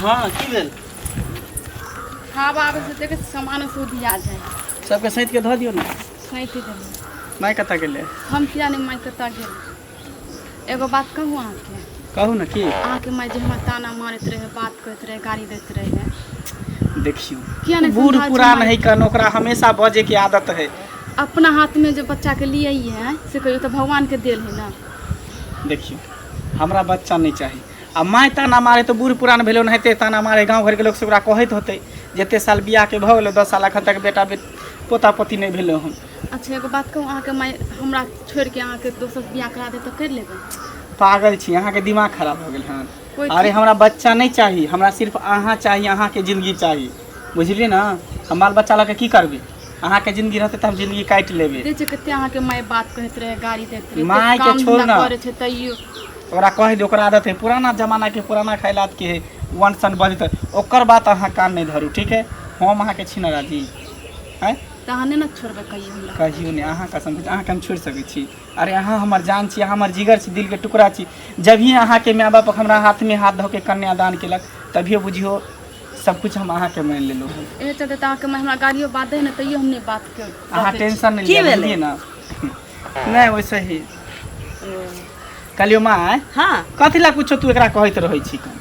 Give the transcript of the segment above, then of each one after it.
हँ की भेल? हवा आबै छै, देखै छी, सामान से उधिया जाइ। सबके सैंत के धऽ दियौ ने। सैंत देलियै। माय कतऽ गेलै? हम किया नहि माय कतऽ गेल। एगो बात कहू अहाँके? कहू ने, की? अहाँके माय जे हमरा ताना मारैत रहै, बात कहैत रहै, गाली दैत रहै। देखियौ, किया नहि बूढ़ समझाबै छै पुरान माय? है कन, ओकरा हमेशा बजे के आदत है। अपना हाथमे जे बच्चाके लिए है से कहियौ तऽ भगवानके देल है ने। देखियौ, हमरा बच्चा नहि चाही आ माय ताना मारे तऽ बूढ़ पुरान भेलै ओनाहिते ताना मारे। गाँव घरके लोक सब ओकरा कहैत होतै, जते साल बियाहके भऽ गेलै 10 साल, एखन तक बेटा बे पोता पोती नहि भेलै हन। अच्छा, एगो बात कहू अहाँके? माय हमरा छोड़िके अहाँके दोसर बियाह करा दे तऽ करि लेबै? पागल छी अहाँके? दिमाग खराब भऽ गेल हन? कोइ अरे, हमरा बच्चा नहि चाही, हमरा सिर्फ अहाँ चाही, अहाँके जिंदगी चाही, बुझलियै ने? हम बाल बच्चा लऽ कऽ की करबै? अहाँके जिंदगी रहतै तऽ हम जिंदगी काटि लेबै। देखै छै कते अहाँके माय बात कहैत रहै, गाली दैत रहै। मायके काम छोड़ धन्धा ना। करै छै तैयो। ओकरा कहि दे, ओकरा आदत है पुराना जमानाके, पुराना ख्यालातके है, वन सन बजतै। ओकर बात अहाँ कान नहि धरू, ठीक है? हम अहाँके छी ने राजी आँय। तऽ अहाँ नहि ने छोड़बै कहियो हमरा? कहियो नहि। अहाँ कसम, अहाँके हम छोड़ि सकै छी? अरे, अहाँ हमर जान छी, अहाँ हमर जिगर छी, दिलके टुकड़ा छी। जब ही अहाँके माय बाप हमरा हाथमे हाथ धऽ के कन्यादान केलक, तभिए बुझियौ सब कुछ हम अहाँके मानि लेलहुँ हन। एहि चलते तऽ अहाँके माय हमरा गालियो बात दै ने, तैयो हम नहि बातके अहाँ रखै छी। टेंशन नहि की लिअ। भेलै? बुझलियै ने? नहि, वैसे ही कहलियौ माय। कथी लए कुछो तू एकरा कहैत रहै छी कन?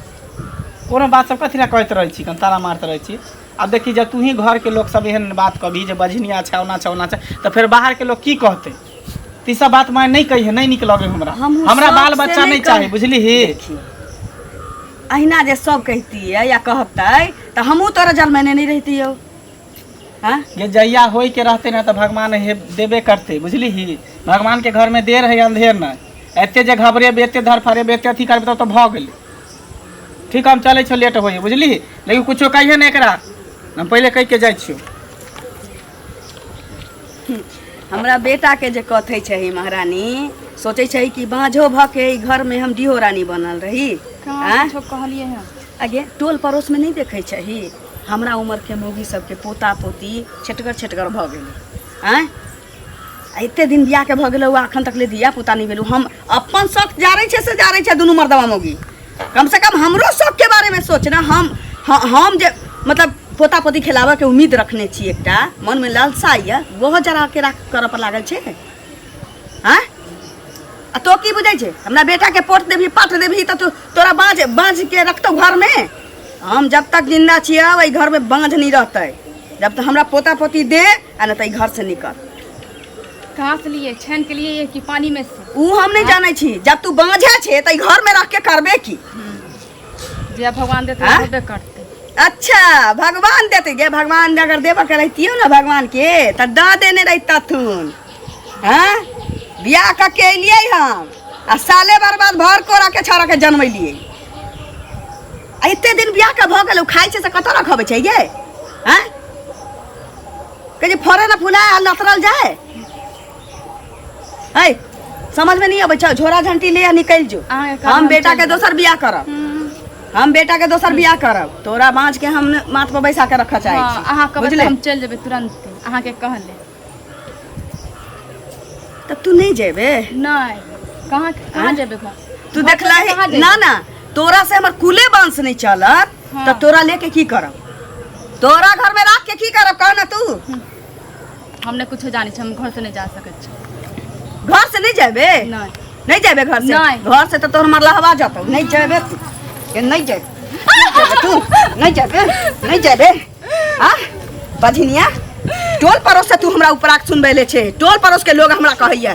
कोनो बात सब कथी लए कहैत रहै छी कन, ताना मारैत रहै छी? आब देखी, जब तू ही घरके लोक सब एहन बात कहबही जे बझनिया छै, ओना छै, ओना छै, तऽ फेर बाहरके लोक की कहतै? तऽ ई सब बात माय नहि कहिहे, नहि नीक लगे हमरा। हमहूँ हमरा शौक बाल से बच्चा नहि नहि चाही। कह- बुझलिही? देखी, अहिना जे सब कहितियै या कहतै तऽ हमहूँ तोरा जन्मेने नहि रहितियौ। हँ। जे जहिया होय के रहते ने तऽ भगवान हे देबे करते, बुझलिही? भगवान के घर में देर है अंधेर नहि। एते जे घबरेबे, एते धरफरेबे, एते अथी करबे, तब तऽ भऽ गेलै। ठीक, हम चलै छियौ, लेट होइए, बुझलिही? लेकिन कुछो कहिए ने एकरा, हम पहिले कहि के जाइ छियौ। हमरा बेटाके जे कथै छै महारानी, सोचै छै कि बाँझो भऽ के ई घरमे हम डिहो रानी बनल रही। कहाँ? आँय? कुछो कहलियै हँ? आगे टोल पड़ोसमे नहि देखै छही, हमरा उमरके मौगी सबके पोता पोती छेटगर छेटगर भऽ गेलै। आँय, आ एते दिन बियाहके भऽ गेलौ, एखन तक ले धिया पुता नहि भेलौ। हम अपन शौक जारै छै से जारै छै दुनू मर्दवा मौगी। कम से कम हमरो शौकके बारेमे सोच ने। हम जे मतलब पोता पोती खेलाबऽके उम्मीद रखने छी, एकटा मनमे लालसा यऽ, ओहो जरा के राख करऽ पर लागल छै। आँय, आ तो की बुझै छै? हमरा बेटाके पोट देबही, पाठ देबही तऽ तू तोरा बाँझ बाँझके रखतौ घरमे? हम जब तक जिन्दा छियै, एहि घरमे बाँझ नहि रहतै। जब तक हमरा पोता पोती दे आ नहि तऽ एहि घरसँ निकल। कहाँ से लिए? छानि के लिए कि पानी में से? ऊ हम नहि जानै छी। जब तू बाँझे छै तऽ एहि घरमे रख के करबे की? जे भगवान देते आँय? होबे करते। अच्छा, भगवान देते। गे भगवान अगर देबऽ के रहितियौ ने भगवान के, तऽ दऽ देने रहितथुन। हँ, बियाह कऽ के एलियै हम आ साले बर्बाद भर कोरा के छौड़ा के जनमेलियै। आ एते दिन बियाह के भऽ गेल, ओ खाइ छै से कतऽ रखबै छै गे? हँ, कहै छै फड़े ने फुलाय आ लतरल जाय है। समझ में नहीं अबै छौ? झोरा झंटी ले आ निकलि जो। अहाँके हम हम बेटा के चलि दोसर बियाह करब। हम बेटा के दोसर बियाह करब। तोरा बाँझ के हम ने माथ पर बैसा के रखऽ चाहै हँ छी। अहाँ कहबै तऽ बुझले? हम चलि जेबै तुरन्ते अहाँके कहले। तऽ तू नहि जेबे? नहि, कहाँ कहाँ आँय? जेबै घर? तू घर देखला छोड़ि के कहाँ जेबै? ना ना, तोरा से हमर कुले वंश नहीं चलत। तऽ तोरा लेके की करब? तोरा घर में राख के की करब, कह ना तू? हम नहि कुछो जानै छी, हम घर से नहि जा सकै छी। घर से नहीं जेबे? नहि। नहीं जेबे घर से? नहीं। घर से तो तोहर मरलहवा जतौ। नहीं जेबे तू? के नहीं जेबे? नहीं जेबे तू? नहीं जेबे? नहीं जेबे? आ बझनिया, टोल पड़ोस से तू हमरा उपराग सुनबै ले छै। टोल पड़ोस के लोग हमरा कहैया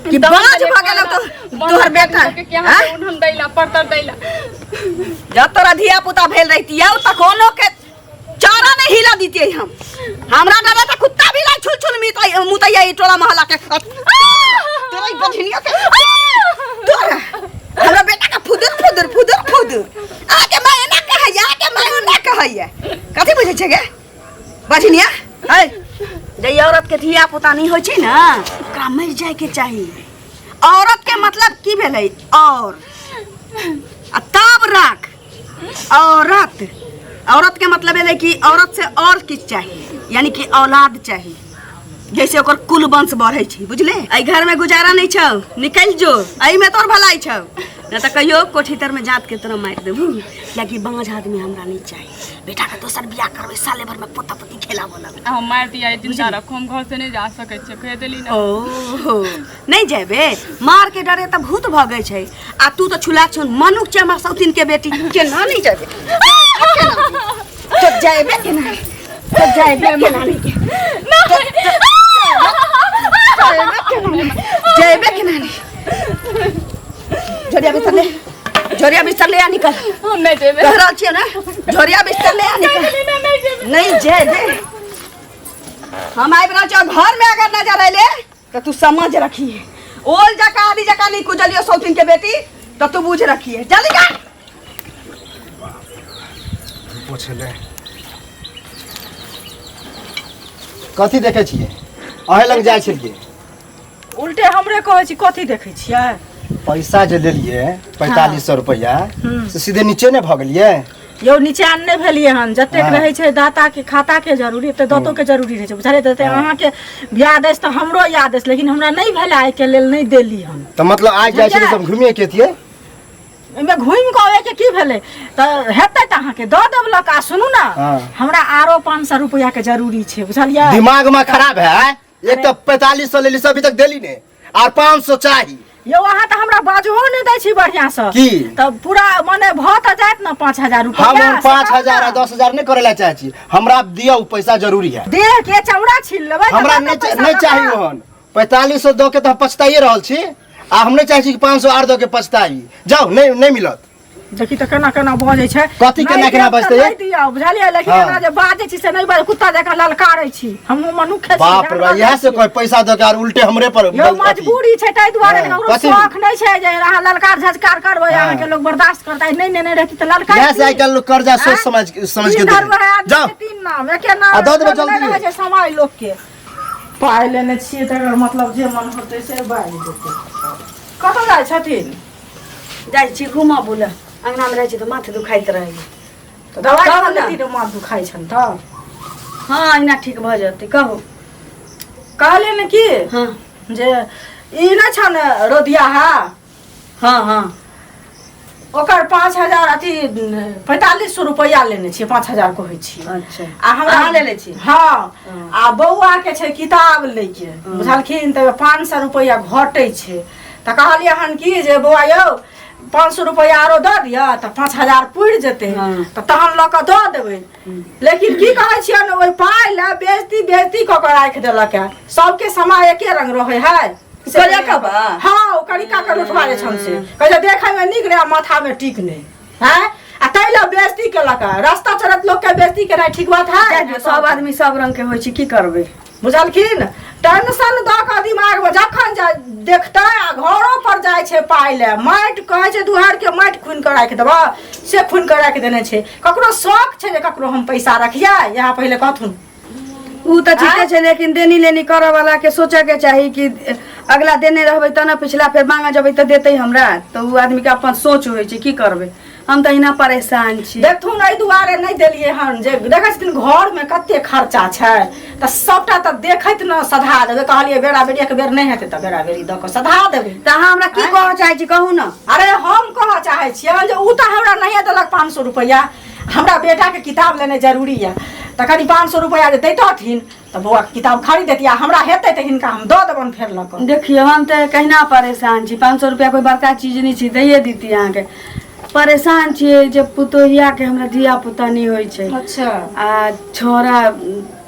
कि बाज भऽ गेलौ तो तोहर बेटा। आ? हम दैला परतर दैला। जब तोरा धिया पुता भेल रहितियै तऽ कोनो के चारा नहीं हिला दीतियै हम। हमरा डरे तऽ कुत्ता भी लाई छुल छुल मितै मुतैया ई टोला मोहल्ला के। तोरा ई बझनिया के, तोरा हमरा बेटा के फुदुर फुदुर फुदुर फुदुर आके मैं एना कहैया, आके मैं ओना कहैया, कथी बुझै छै गे बझनिया? है जे ई औरत के धिया पुता नहीं होइ छै ने, ओकरा मरि जाय के चाही। औरत के मतलब की भेलै? और आ तब राख औरत। औरत के मतलब भेलै कि औरत से और किछु चाही, यानी कि औलाद चाही, जैसे ओकर कुल वंश बढ़ै छै, बुझले? एहि घर में गुजारा नहीं छौ, निकलि जो। एहिमे तोर भलाई छौ, नहि तऽ कहियो कोठी तर में जात के तरह मारि देबू, कियाकि बाँझ आदमी हमरा नहीं चाही। बेटा के दोसर बियाह करबै, साले भर में पोता पोती खेलाबऽ लगबै। आ हम मारि दिया जिंदा रखो, हम घर से नहीं जा सकै छियै, कहि देली ना। ओ नहीं जेबे, मार के डरे तऽ भूत भगै छै, आ तू तऽ छुला छुन मनुख छै हमर सौतीन के बेटी, केना नहीं जेबे? तो जेबे केना? तो जेबे केना नहीं? जेबे केना नहीं? जेबे केना नहीं? झोरिया बिस्तर ले, झोरिया बिस्तर ले आ निकल। हम नहीं जेबे। कह रहल छियै ने, झोरिया बिस्तर ले आ निकल। नहीं जेबे। हम आबि रहल छियौ घर में, अगर नजर अयले तऽ तू समझ रखिए, ओल जका आदि जका नहीं कुजलियो सौतीन के बेटी, तऽ तू बुझ रखिए। जल्दी कर। पोछले कथी देखै छियै? अहे लग जाइ छलियै। उल्टे हमरे कहै छी कथी देखै छियै? पैसा जे लेलियै 4500 रुपया से सीधे नीचे नहि भऽ गेलियै? यौ नीचा नहि भेलियै हन, जतेक हाँ। रहै छै दाता के खाता के जरूरी तऽ दातो के जरूरी रहै छै, बुझलियै? तऽ अहाँके याद अछि तऽ हमरो याद अछि, लेकिन हमरा नहि भेलै एहिके लेल नहि देली हन। तऽ मतलब आइ जाइ छलियै सब घुमिए के एतियै? एहिमे घुमि कऽ अबैके की भेलै? तऽ हेतै तऽ अहाँके दऽ देबलक। आ सुनू ने, हाँ। हमरा आरो 500 रुपैआके जरूरी छै, बुझलियै? दिमाग में खराब है, एक तऽ 4500 लेली से अभी तक देली ने, आर 500 चाही। यौ अहाँ तऽ हमरा बाजहो नहि दै छी बढ़िआँसँ। की? तऽ पूरा मने भऽ तऽ जायत ने 5000 रुपैआ? हम से पाँच कहू हजार ने। आ 10,000 नहि करे ला चाहे छी, हमरा दियौ पैसा जरूरी है। देह के चौड़ा छील लेबै तऽ हमरा दऽ नहि पैसा नहि लऽ चाही कऽ। ओहन। 4500 दऽ के तऽ हम पछताइए रहल छी, आ हम नहि चाहै छी कि 500 आर दऽ के पछताई। जाउ, नहि नहि मिलत। देखी तऽ केना केना बजै छै। कथी केना नहि केना देब तऽ बजतै? नहि दियौ, बुझलियै? लेकिन हाँ। एना जे बाजै छी से नहि बाजै, कुत्ता जकाँ ललकारै छी। हमहूँ मनुखे छी, बाप रे बाप, जानवर इएह नहि से छी। कहे पैसा दऽ के आर उल्टे हमरे पर यौ अथी। मजबूरी छै ताहि दुआरे, हाँ, ककरो कथी? शौख नहि छै जे अहाँ ललकार झझकार करबै, हाँ। अहाँके लोक बर्दाश्त करतै नहि। नेने रहती तऽ ललकार। इएह से आइ काल्हि लोक कर्जा सोच समझ समझ के तीन दै धर्म है आदमी जाओ के, तीन नाम एके नाम आ दऽ देबै नहि जल्दी। रहै छै समय लोक के। पाइ लेने छियै तकर मतलब जे मन होतै से बाजि देतै। कतऽ जाइ छथिन? जाइ छी घूमऽ बुलऽ, अंगना में रहै छी तऽ माथ दुखाइत रहैए। तऽ दवाइ कहू खा ने। लेती तऽ माथ दुखाइ छनि तऽ। हँ, अहिना ठीक भऽ जेतै। कहू। कहलियै ने की हाँ। जे ई नहि छनि रौदिया हा? हाँ हाँ। ओकर 5000 अथी 4500 रुपैआ लेने छियै, 5000 कहै छियै। अच्छा। आ हमरा अहाँ लेने छी? हाँ। आ बौआ के छै किताब लैके, बुझलखिन? तऽ 500 रुपैआ घटै छै, तऽ कहलियै हन की जे बौआ यौ 500 रुपैआ आरो दऽ दिअ तऽ 5000 पुरि जेतै। हाँ। तऽ तहन लऽ कऽ दऽ देबै। लेकिन की कहै छियै ने, ओहि पाइ लए बेजती बेजती कऽ कऽ राखि देलक है। सबके समय एके रंग रहै है? करिया बा? हाँ, ओ करिका के लोटवा जे छन से कहै छै देखै में नीक नहि आ माथा में टीक नहि है, आ ताहि लए बेजती केलक है। रास्ता चलत लोक के बेजती केनाइ ठीक बात है? जाय दियौ, सब आदमी सब रंग के होइ छै, की करबै? बुझलखिन? टेंशन दऽ कऽ दिमागमे जखन देखतै। आ घरो पर जाइ छै पाइ लए, माटि कहै छै दुहार के माटि खुनि कऽ राखि देबऽ, से खुनि कऽ राखि देने छै। ककरो शौक छै जे ककरो हम पैसा रखियै? यहाँ पहिले कहथुन। उ तऽ ठीके छै, लेकिन देनी लेनी करऽ वाला के सोचऽ के चाही कि अगला देने रहबै तऽ ने पिछला फेर मांगऽ जेबै तऽ देतै हमरा। तऽ उ आदमी के अपन सोच होइ छै। की करबै, हम तऽ अहिना परेशान छी। देखथुन, एहि दुआरे नहि देलियै हन जे देखै छथिन घरमे कते खर्चा छै, तऽ सबटा तऽ देखैत ने सधा देबै। कहलियै बेरा बेरी एक बेर नहि हेतै तऽ बेरा बेरी दऽ कऽ सधा देबै। तऽ अहाँ हमरा की कहऽ चाहै छी, कहू ने। अरे हम कहऽ चाहै छियै जे उ तऽ हमरा नहिए देलक 500 रुपैआ, हमरा बेटाके किताब लेनाइ जरूरी यऽ, तऽ कनि 500 रुपैआ जे दैतथिन तऽ बौआके किताब खरीद देतियै, आ हमरा हेतै तऽ हिनका हम दऽ देबनि फेर लऽ कऽ। देखियौ, हम तऽ कहिना परेशान छी। 500 रुपैआ कोइ बड़का चीज नहि छै, दैए देती अहाँके। परेशान छियै जे पुतोहियाके हमरा धिया पुता नहि होइ छै। अच्छा। आ छौड़ा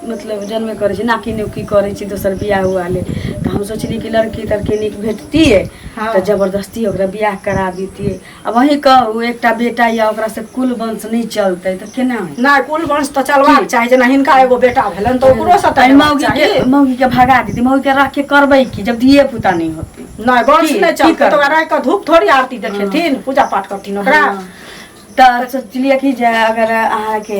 मतलब जनमे करै छै, नाकी नुकी करै छै दोसर बियाह हुआ ले। तऽ हम सोचली कि लड़की तड़की नीक भेटतियै हाँ। तऽ जबरदस्ती ओकरा बियाह करा दितियै। आब अहीं कहू, एकटा बेटा यऽ, ओकरा से कुल वंश नहि चलतै तऽ केना हेतै? नहि, कुल वंश तऽ चलबाक चाही। जेना हिनका एगो बेटा भेलनि तऽ ओकरो से तऽ एहि हेबाक मौगी चाही। के मौगी के भगा देती, मौगी के रख के करबै की जब धिये पुता नहि होतै? नहि, वंश की? नहि की चलतै तऽ करबै? ओकरा राखि कऽ धूप थोड़ी आरती देखेथिन, पूजा पाठ करथिन ओकरा? हाँ। तऽ सोचलियै कि जे अगर अहाँके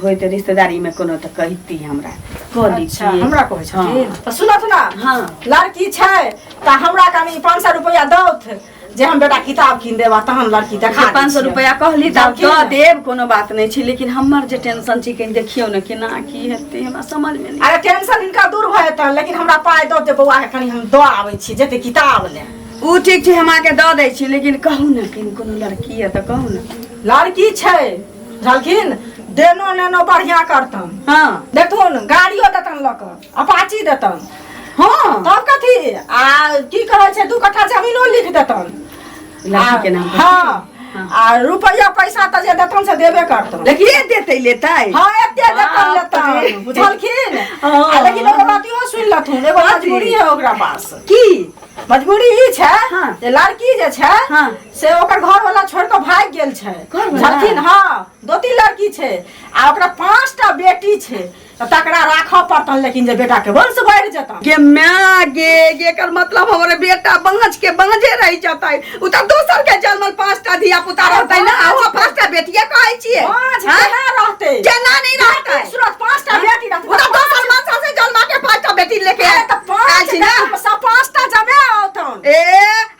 होइत रिश्तेदारीमे कोनो तऽ कहिती हमरा, कऽ अच्छा। दैतियै। हमरा कहै छथिन तऽ सुनत ने। हाँ। लड़की छै तऽ हमरा कनि 500 रुपैआ दौथ जे हम बेटा किताब कीन देब, आ तहन लड़की देखा दै 500 छियै। रुपैआ कहली तऽ जानकी दऽ ने। देब, कोनो बात नहि छै, लेकिन हमर जे टेंशन छै, कनि देखियौ ने केना की हेतै, हमरा समझमे नहि। अरे टेंशन हिनका दूर भऽ जेतनि, लेकिन हमरा पाइ दऽ दे बौआ के, कनि हम दऽ आबै छी जेते किताब ले। उ ठीक छै, हम अहाँके दऽ दै छी, लेकिन कहू ने कनि कोनो लड़की यऽ तऽ कहू ने। लड़की छै बुझलखिन, देनो नेनो बढ़िया करतन। हाँ। देखथुन गाड़ियो देतन लऽ कऽ, अपाची देतन। हाँ। तब कथी आ की कहै छै, 2 कट्ठा जमीनो लिख देतन लड़की के नाम पर। हाँ, आ रुपैआ पैसा तऽ जे देतन से देबे करतन। लेकिन के देतै लेतै? हाँ, एते देतन बाप लेतन रे। बुझलखिन। हाँ। आ लेकिन ओकर बात इहो सुनि लथुन, एगो कथी? मजबूरी है ओकरा पास। की मजबूरी ई छै हाँ। जे लड़की जे छै हाँ। से ओकर घर वाला छोड़ के भागि गेल छै घरवला? बुझलखिन। हाँ, 2-3 लड़की छै आ ओकरा 5टा बेटी छै, तऽ तकरा राखऽ पड़तन, लेकिन जे बेटा के वंश बढ़ि जेतन। गे my गे, एकर मतलब हमर बेटा बाँझ के बाँझे रहि जतै। उ तऽ दोसर के जन्मल 5टा धिया पुता रहतै ने, आ ओ 5टा बेटिये कहै छियै। बाँझ हाँ? केना रहतै? केना नहि रहतै? बेटी सूरत 5टा बेटी रहतै। उ तऽ दोसर मनसा से जन्मा के 5टा बेटी लेके अरे तऽ पाँच आयल छी ने। जम से 5टा जमे औतन। ए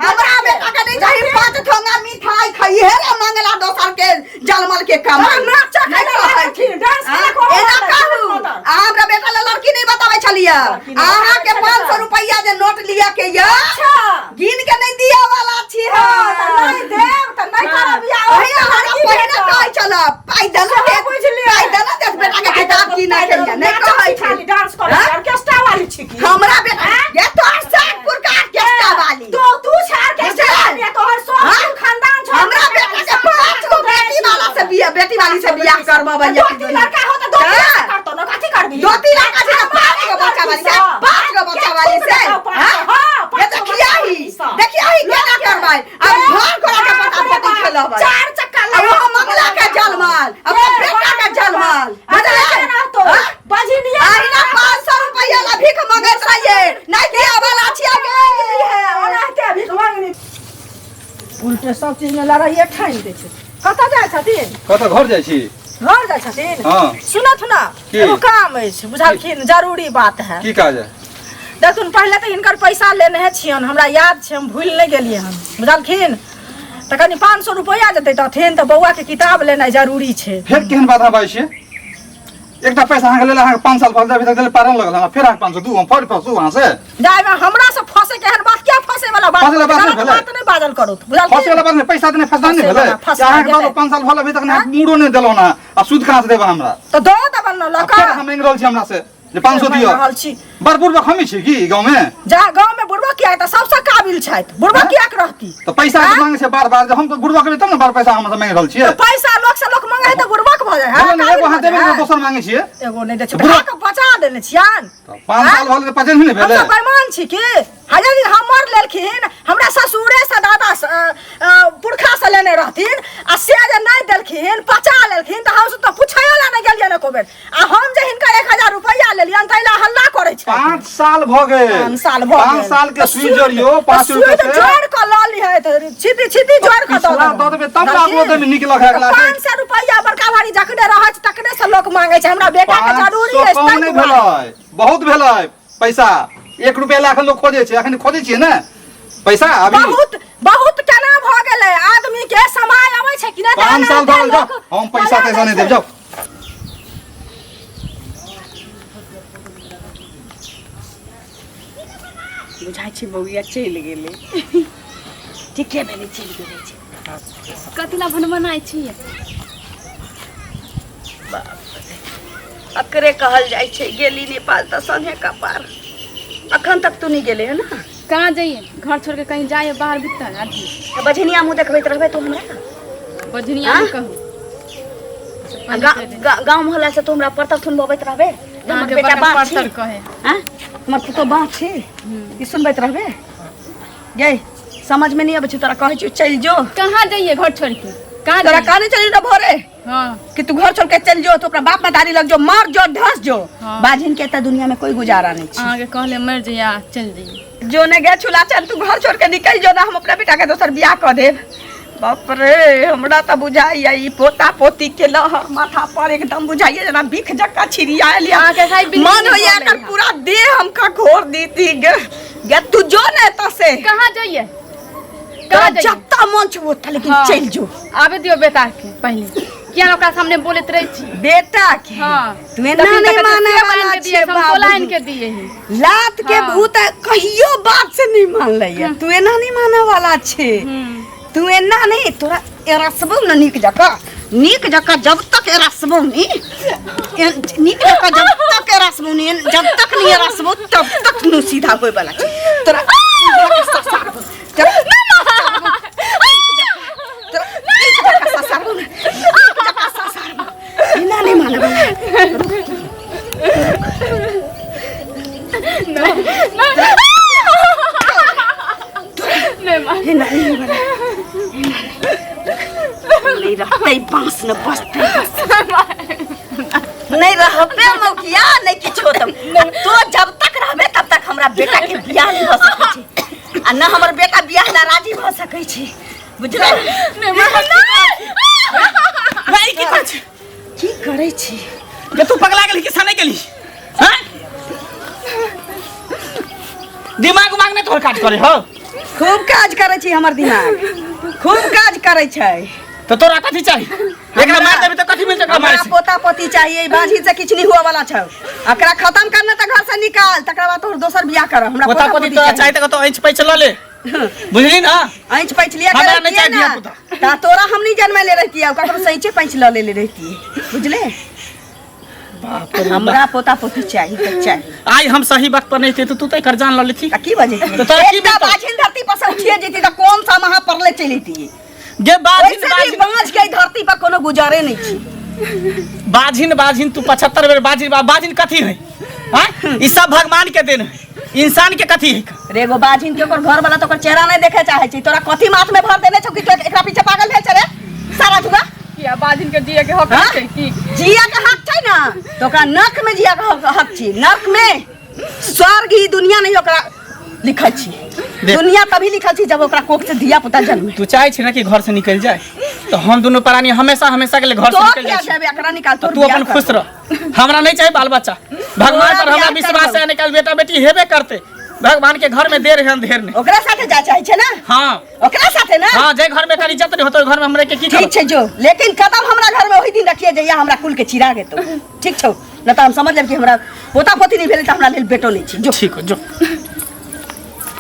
हमरा बेटा के नहि चाही 5 ठोंगा मिठाई खइहे रे मंगला दोसर के जलमल के कमाई। अरे नाचऽ नहि खाली कहै लागल छी। छी, डांस हाँ? खाली करऽ एना लागल छी, कहू। मतलब। आ हमरा बेटा ला लड़की नहीं बताबै छलियै। लड़की नहि अहाँ के बताबै 500 छलियै। रुपैया जे नोट लिअ के यऽ, अच्छा। गिन के नहीं दिअ वाला छी हाँ, हम। तऽ नहि देब तऽ नहि करब बियाह, ओही ओही हमरा लड़की पहिने भेटत। कहै छल, पाइ देना सेहो देत, बुझलियै। पाइ देना देत बेटा के किताब कीनऽ के लिए, नहि नाचऽ कहै छी छी। खाली, डांस करै हाँ? छी, ऑर्केस्ट्रा वाली छी की? हमरा बेटा ये तोहर सातपुर का ऑर्केस्ट्रा वाली। तो तू छै ऑर्केस्ट्रा बुझलियै? वाली, तोहर सब हाँ? खानदान छौ हमरा ऑर्केस्ट्रा बेटा के वाली, 5 गो सब बेटी वाला से बियाह, बेटी वाली से बियाह करबबै। 2-3 लड़का हो तऽ 2-3 हाँ? करतो न, कथी करबी? 2-3 लड़का छै तऽ 5 गो बच्चा वाली से, 5 गो बच्चा वाली से। हाँ? हाँ, ये देखिया ही, देखिया ही केना करबै। अब घर कोरा के पता पति खेलबै। 4 चक्का अब वो मंगला के जलमाल, अपना बेटा के जलमाल। बुझलियै? हाँ? बजनिया अहिना 500 रुपैया ला भीख मंगैत रहियै, नहि दिअ वाला छियै के। ओनाहिते भीख मांगनी। उल्टे सब चीज में लड़ाइए ठानि दै छै। कतऽ जाइ छथिन? कतऽ घर जाइ छी? घर जाइ छथिन? हाँ। सुनथ ना, की? एगो काम अछि बुझलखिन, जरूरी बात है। की काज है? देखुन, पहिले तऽ हिनकर पैसा लेने छियनि, हमरा याद छै, हम भूलि नहि गेलियै हन बुझलखिन। तऽ कनि 500 रुपैआ जे दैतथिन तऽ बौआके किताब लेनाइ जरूरी छै। फेर केहन बात अहाँ बाजै छियै? एकटा पैसा अहाँके लेल अहाँके 5 साल भऽ अभी तक देले पार नहि लगल हमरा, फेर अहाँके 500 दू, हम फेर फंसू अहाँ से? जाहिमे हमरा से फंसे के एहन बात, किया फंसे वाला बात? फंसे वाला बात नहि गलत भेलै। बात नहि बाजल करू बुझलखिन। फंसे वाला बात नहि, पैसा देने फंसा नहि फंसे भेलै। वाला, फंसा अहाँके गेलै। 5 साल भऽ अभी तक नहि मूड़ो नहि देलहुँ ने, आ सूद कहाँ से देब हमरा? तऽ दऽ देबनि ने लऽ आ फेर कऽ। अहाँ मांगि रहल छी हमरा से जे 500 मांगि दिअ। रहल छी। बड़ बुढ़बक हमही छी की गाँव में? जा गाँव में बुढ़बक किया तऽ सबसँ काबिल छथि, बुढ़बक हैं? किया रहती? तऽ पैसा हैं? जे मांगे छै बार बार, जे हम तऽ बुढ़बक रहै तब ने बार पैसा हमरा से मांगि रहल छियै। तऽ पैसा लोक से लोक मांगे है तऽ बुढ़बक भऽ जाइ है, बोलो ने, काबिल एगो अहाँ भऽ जाइ देबै है। दोसर मांगे छियै। एगो नहि दै छियै, बुढ़बक- भाग बचा देने छियनि। तऽ 5 साल भऽ गेलै, पचन नहि भेलै। हमसब बेईमान छी की? हँ, यदि हमर लेलखिन, हमरा ससुरे से दादा से, पुरखा से लेने रहथिन आ से जे नहि देलखिन, पचा लेलखिन, तऽ हमसब तऽ पुछैयो लए नहि गेलियनि एको बेर। आ हम जे हिनकर 1000 रुपैआ लेलियनि ताहि लए हल्ला करै छै। 5 साल भऽ गेल। 5 साल भऽ 5 गेल। साल के तऽ सुइ जोड़ियौ, तऽ 5 रुपए सूद से। जोड़ि कऽ लऽ लिहै, तऽ छिती छिती जोड़ि कऽ दऽ पिछला दऽ देबै तब ने आगू देबै, नीक लगै अगला के। 500 रुपैआ बड़का भारी जखने रहै छै तखने से लोक मांगै छै। हमरा बेटा के पाँच जरूरी सौ अछि कम ताहि नहि दुआरे। भेलै, बहुत भेलै पैसा। 1 रुपया लए एखन लोक खोजै छै, एखन खोजै छियै ने पैसा अभी। बहुत बहुत केना भऽ गेलै, आदमी के समय अबै छै कि नहि? 5 साल भऽ गेल, जाउ, लोक हम पैसा बना तैसा नहि दै देब, जाउ। बुझाइ छै बौआ चलि गेलै, ठीके भेलै चलि गेलै छै। कथी ला भनभनाइ छियै? अकरे कहल जाइ छै गेली नेपाल तऽ संगे कपार। अखन तक तू नहि गेले है ना? कहाँ जाइए, घर छोड़ के कहीं जाइए बाहर भीतर आदमी? तऽ बझनिया मुँह देखबैत रहबै तू हमरा? बझनिया हाँ? नहि कहू। आ गाँव मोहल्ला से तू हमरा परतर सुनबैत रहबे? हमर अहाँके बेटा बड़का बाँझ छी। परतर कहे। हाँ? हमर पुतोह बाँझ छी, ई सुनबैत रहबे? गे समझ में नहीं अबै छै तोरा, कहै छियौ चलि जो। कहाँ जाइए घर छोड़ के? कहाँ तोरा जाइए? कहने चली ना भोरे हाँ। कि तू घर छोड़ के चल जो, तो अपना बाप मतारी लग जो, मर जो, ढस जो। हाँ। बाझिन के एता दुनिया में कोई गुजारा नहीं छै। अहाँके कहले मर जइया, चल जइए। जो ने गए छुला चल, तू घर छोड़ के निकल जो ना, हम अपना बेटा के दोसर बियाह कऽ देब। बाप रे, हमरा तऽ बुझाइया ई पोता पोती के लहर माथा पर एकदम बुझाइया जेना बिख जकाँ छिड़ियायल या। अहाँके खाली बिजली मन होइया निकलै एकर है। पूरा देह हमका घोर दीती। गे गे तू जो ने एतऽ से। कहाँ जाइए? तोरा कहाँ जाइए? जत्ता मन छौ ओतऽ, लेकिन हाँ। चलि जो। आबे दियौ बेटा के पहिले। किया ने ओकरा सामने बोलैत रहै छी बेटा के हाँ तू एना तखन नहीं तऽ कहै छै, माने सेब वाला आनि के दिए छे हम तोला आनि बाबू के दिए ही लात के हाँ। भूत कहियो बात से नहीं मानलै तू एना नहीं माने वाला छे तू एना नहीं तोरा एरसबौ न नीक जकाँ नीक जकाँ जब तक एरसबौ नी नीक जकाँ जब तक एरसबौ नी जब तक नहीं एरसबौ तब तक नु सीधा होय वाला छे तोरा ससारबौ तोरा तोरा नीक जकाँ ससारबौ न नीक जकाँ ससारबौ एना नहीं माने वाला नहीं माँ एना नहीं वाला नहीं रहतै बाँस न बसतै बस नहीं रहबे मौकिया नहीं किछो तब तो जब तक रहबे तब तक हमरा बेटा के बियाह नहीं भऽ सकै छै आ न हमर बेटा बियाह ला राजी भऽ सकै छै बुझलै नहीं माँ भाई की करै छी की करै छी गे तू पगला गेली कि सने गेली हैं दिमाग उमाग नहीं तोहर काज करे हो खूब काज करै छी हमर दिमाग खूब काज करै छै तो तोरा कथी चाही एकरा मार देबी तो कथी मिलतै एकरा मारे हमरा से पोता पोती चाहिए बाजी से किछु नहीं हुआ वाला छौ एकरा खत्म करना तऽ घर से निकाल तकरा बाद तोहर दोसर बियाह कर हमरा पोता पोती तोरा चाही तऽ कतौ ऐंच पैंच लऽ ले बुझली ना ऐंच पैंच लिया हमरा के नहीं चाही रहितियै ना धिया-पुता। ता तोरा हम नहीं जन्मैले रहितियै ककरो से ऐंचे पैंच लऽ लेले रहितियै बुझले बाप रे बाप। हमरा पोता पोती चाही तऽ चाही आइ हम सही वक्त पर नहीं थे तो तू तो एकर जान लऽ लेती आ की बजै तऽ तोरा की एकटा मिलतौ? बाझिन धरती पर से उठिए जेती तऽ कोन सा महा परले चलि जैतियै गे बाझिन ओइसे भी बाझिन बाँझ के एहि धरती पर कोनो गुजारे नहीं छी बाझिन बाझिन तू 75 बेर बाझिन बाझिन कथी है हाँ ई सब भगवान के देन है इंसान के कथी है रे एगो बाझिन के ओकर घर वाला तो ओकर चेहरा नहीं देखे चाहे छी तोरा कथी माथ में भर देने छौ कि तू एकरा पीछे पागल भेल छे रे सारा जुगा किया बाजिन के जिए के हक हाँ? छै की जिया के हक छै ना तो ओकरा नर्क में जिया के हक हक छी नर्क में स्वर्ग ही दुनिया नहीं ओकरा लिखल छी देख। दुनिया तभी लिखल छी जब ओकरा कोख से धिया पुता जन्मे तू चाहे छी ना कि घर से निकल जाए तो हम दोनों प्राणी हमेशा हमेशा के लिए घर तो से निकल किया जाए जाबे एकरा निकाल तो तोर तू बियाह अपन कर। खुश रह हमरा नहीं चाहिए बाल बच्चा भगवान तोरा पर हमरा बियाह विश्वास करबौ। है निकल बेटा बेटी हेबे करते भगवान के घर में देर है अंधेर नहीं ओकरा साथे जा चाहे छै ना हाँ ओकरा साथे ना हाँ जे घर में कर इज्जत नहीं होतो ओइ घर में हमरे के की ठीक करब छै जो लेकिन कदम हमरा घर में ओहि दिन रखिए जहिया हमरा कुल के चिरा गेतो ठीक छौ न तऽ हम समझ लेब कि हमरा पोता पोती नहीं भेलै तऽ हमरा लेल बेटो नहीं छै जो ठीक हो जो